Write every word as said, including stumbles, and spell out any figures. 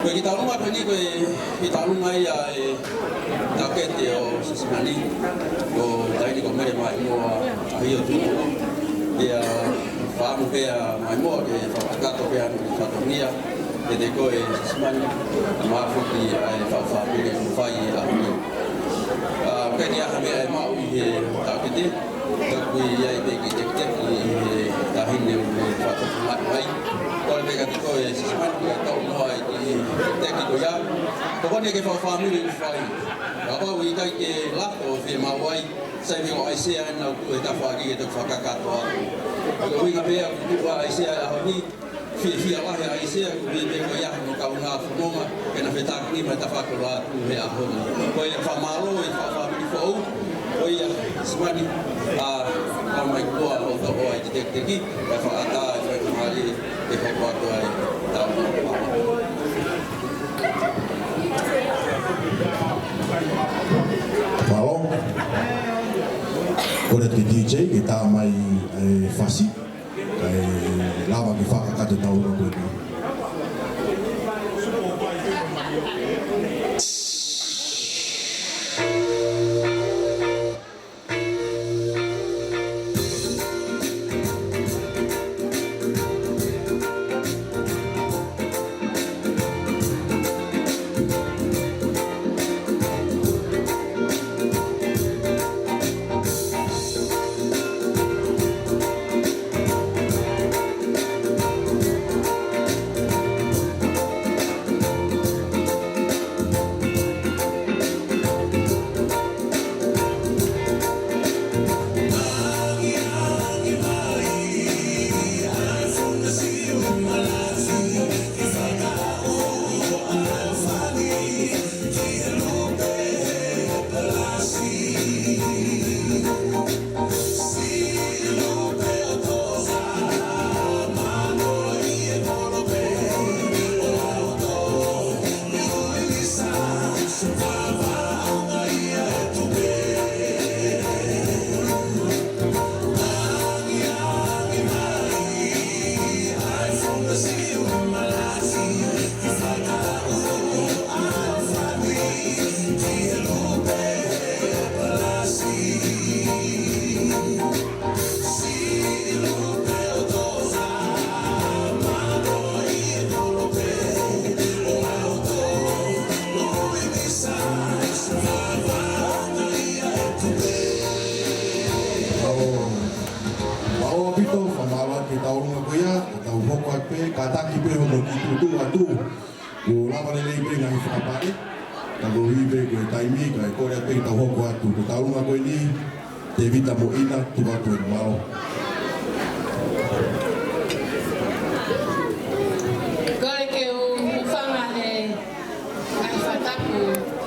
Ko e kiʻi tauʻolunga ko eni ko e kiʻi tauʻolunga ia ʻa e taʻokete ʻo Siasimani, ko e taʻahine ko Mele Maimoa ʻAhio Tuʻuloa. Pea fakaʻamu pē ʻa Maimoa ke fakakakato pē ʻa e fatongia, ʻiate ko e Siasimani, ʻa e mafuki ʻa e faʻu fāmili ʻoku fai ʻi he ʻaho ni. ʻA, ʻoku ʻi ai ha meʻa ʻe maʻu ʻi he taʻokete, ka ʻoku ʻi ai pē kiʻi tekiteki ʻi he taʻahine ʻoku fakafofongaʻi mai. Kole pē kiate koe Siasimani ke tau noa ʻi he kiʻi tekiteki ko ia. Ko ʻene kiʻi faʻu fāmili ʻoku fai. Kapau ʻe ʻikai ke lato ʻo fiemaʻu ai, sai pē ko ʻAisea ʻena ʻoku tuʻu he tafaʻaki ke toki fakakakato atu. Ko e ʻuhinga pē ʻoku tuʻu ai ʻAisea he ʻaho ni, fiefia lahi ʻa ʻAisea, ʻoku ʻi ai pē ko ia hono kaungā fononga, ke na fetākinima he tafaʻaki ʻo lātū he ʻaho ni. Ko ia fakamālō ʻi he faʻu fāmili foʻou, ko ia Siasimani, ʻa, ʻomai kuo ʻalu ʻo tau ʻi he tekiteki, kae fakaʻatā e faingamālie ke hoko atu ai. Tau. Mālō. Kole atu ki he D J, ke tā mai e fasi. Kae lava ke fakakakato e tauʻolunga ko eni. Mālō ʻaupito, fakamālō atu ki he tauʻolunga ko ia, ʻo tau hoko atu pē, kātaki pē hono kiʻi tuʻutuʻu atu. Kuo lava lelei pē ngaahi fakapale, ka ko e ʻuhi pē ko e taimi, kae kole pē ke tau hoko atu. Ko e tauʻolunga ko eni, Tēvita mo ʻIna, tuku atu e mālō.